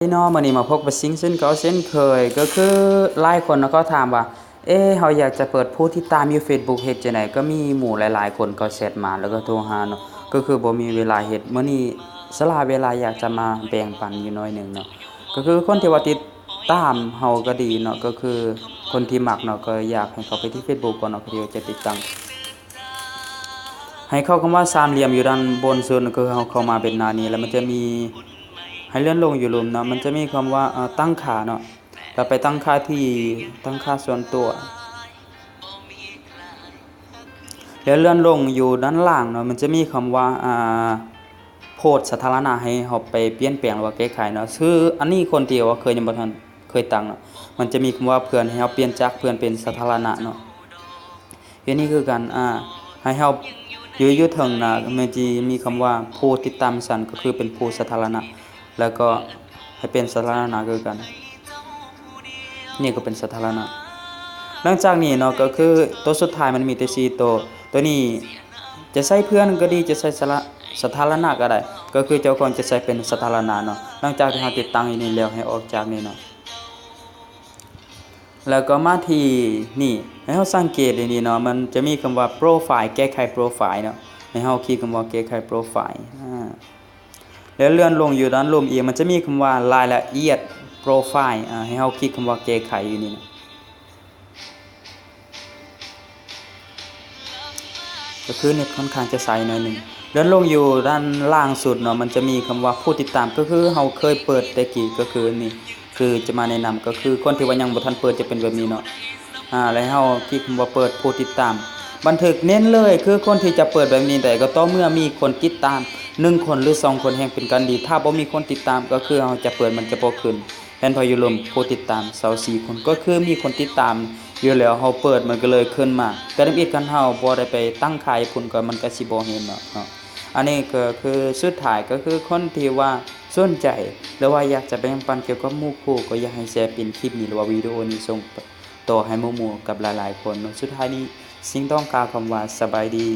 ເນາະ ມື້ນີ້ມາພົບກັບຊິງເຊັ່ນເກົ່າເຊັ່ນເຄີຍ ກໍຄືຫຼາຍຄົນເນາະ ເຂົາຖາມວ່າ ເອ ເຮົາຢາກຈະເປີດຜູ້ຕິດຕາມຢູ່ເຟສບຸກ ເຮັດຈັ່ງໃດ? ກໍມີໝູ່ຫຼາຍໆຄົນເຂົາແຊັດມາ ແລ້ວກໍໂທຫາເນາະ ກໍຄືບໍ່ມີເວລາເຮັດ. ມື້ນີ້ສະຫຼະເວລາ ຢາກຈະມາແບ່ງປັນຢູ່ໜ້ອຍໜຶ່ງເນາະ ກໍຄືຄົນທີ່ວ່າຕິດຕາມເຮົາກໍດີເນາະ ກໍຄືຄົນທີ່ມັກເນາະ ກໍຢາກໃຫ້ເຂົ້າໄປທີ່ເຟສບຸກກ່ອນເນາະ ເພື່ອທີ່ວ່າຈະຕິດຕັ້ງ ໃຫ້ເຂົ້າຄຳວ່າສາມຫຼ່ຽມຢູ່ດ້ານບົນສຸດ ກໍຄືເຮົາເຂົ້າມາເປັນໜ້ານີ້ ແລ້ວມັນຈະມີໃຫ້ເລື່ອນລົງຢູ່ລຸ່ມເນາະ ມັນຈະມີຄຳວ່າ ເອີ ຕັ້ງຄ່າເນາະ ແລ້ວໄປຕັ້ງຄ່າທີ່ ຕັ້ງຄ່າສ່ວນຕົວ ແລ້ວເລື່ອນລົງຢູ່ດ້ານລ່າງເນາະ ມັນຈະມີຄຳວ່າ ອາ ໂພສສາທາລະນະ ໃຫ້ເຮົາໄປປ່ຽນແປງ ຫຼືວ່າແກ້ໄຂເນາະ ຄືອັນນີ້ຄົນທີ່ວ່າເຄີຍ ຍັງບໍ່ທັນເຄີຍຕັ້ງເນາະ ມັນຈະມີຄຳວ່າເພື່ອນ ໃຫ້ເຮົາປ່ຽນຈາກເພື່ອນເປັນສາທາລະນະເນາະ. ເຮັດນີ້ຄືກັນ ອາ ໃຫ້ເຮົາຢູ່ ຢູ່ເທິງນະ ມັນຈະມີຄຳວ່າຜູ້ຕິດຕາມຊັ້ນ ກໍຄືເປັນຜູ້ສາທາລະນະ ແລ້ວກໍໃຫ້ເປັນສາທາລະນະຄືກັນ ນີ້ກໍເປັນສາທາລະນະ. ຫຼັງຈາກນີ້ເນາະ ກໍຄືໂຕສຸດທ້າຍມັນມີແຕ່ສີ່ໂຕ ໂຕນີ້ຈະໃສ່ເພື່ອນກໍດີ ຈະໃສ່ສາລະ ສາທາລະນະກໍໄດ້ ກໍຄືເຈົ້າຂອງຈະໃສ່ເປັນສາທາລະນະເນາະ. ຫຼັງຈາກທີ່ເຮົາຕິດຕັ້ງຢູ່ນີ້ແລ້ວ ໃຫ້ອອກຈາກນີ້ເນາະ ແລ້ວກໍມາທີ່ນີ້ ໃຫ້ເຮົາສັງເກດດີໆເນາະ ມັນຈະມີຄຳວ່າໂປຣໄຟລ໌ ແກ້ໄຂໂປຣໄຟລ໌ເນາະ ໃຫ້ເຮົາຄລິກຄຳວ່າແກ້ໄຂໂປຣໄຟລ໌ ອາ ແລ້ວເລື່ອນລົງຢູ່ດ້ານລຸ່ມອີກ ມັນຈະມີຄຳວ່າລາຍລະອຽດໂປຣໄຟລ໌ ອາ ໃຫ້ເຮົາຄລິກຄຳວ່າແກ້ໄຂຢູ່ນີ້ເນາະ ກໍຄືເນັດຂ້ອນຂ້າງຈະຊ້າໜ້ອຍໜຶ່ງ. ເລື່ອນລົງຢູ່ດ້ານລ່າງສຸດເນາະ ມັນຈະມີຄຳວ່າຜູ້ຕິດຕາມ ກໍຄືເຮົາເຄີຍເປີດແຕ່ກີ້ ກໍຄືນີ້ ຄືຈະມາແນະນຳ ກໍຄືຄົນທີ່ວ່າຍັງບໍ່ທັນເປີດຈະເປັນແບບນີ້ເນາະ ອາ ແລ້ວເຮົາຄລິກຄຳວ່າເປີດຜູ້ຕິດຕາມ ບັນທຶກ ເນັ້ນເລີຍ ຄືຄົນທີ່ຈະເປີດແບບນີ້ໄດ້ ກໍຕໍ່ເມື່ອມີຄົນຕິດຕາມໜຶ່ງຄົນ ຫຼື ສອງຄົນແຮ່ງເປັນການດີ ຖ້າບໍ່ມີຄົນຕິດຕາມ ກໍຄືເຮົາຈະເປີດມັນຈະບໍ່ຂຶ້ນ ເຫັນບໍ່ ຢູ່ລຸ່ມຜູ້ຕິດຕາມຊາວສີ່ຄົນ ກໍຄືມີຄົນຕິດຕາມຢູ່ແລ້ວ ເຮົາເປີດມັນກໍເລີຍຂຶ້ນມາ ແຕ່ທຳອິດຄັນເຮົາບໍ່ໄດ້ໄປຕັ້ງຄ່າໃຫ້ເພິ່ນ ກໍມັນກໍຊິບໍ່ເຫັນເນາະ ເນາະ. ອັນນີ້ກໍຄືສຸດທ້າຍ ກໍຄືຄົນທີ່ວ່າສົນໃຈ ຫຼືວ່າຢາກຈະແບ່ງປັນກ່ຽວກັບໝູ່ຄູ່ ກໍຢາກໃຫ້ແຊເປັນຄລິບນີ້ ຫຼືວ່າວິດີໂອນີ້ ສົ່ງຕໍ່ໃຫ້ໝູ່ໆກັບຫຼາຍໆຄົນເນາະ. ສຸດທ້າຍນີ້ ຊິງຕ້ອງກ່າວຄຳວ່າສະບາຍດີ.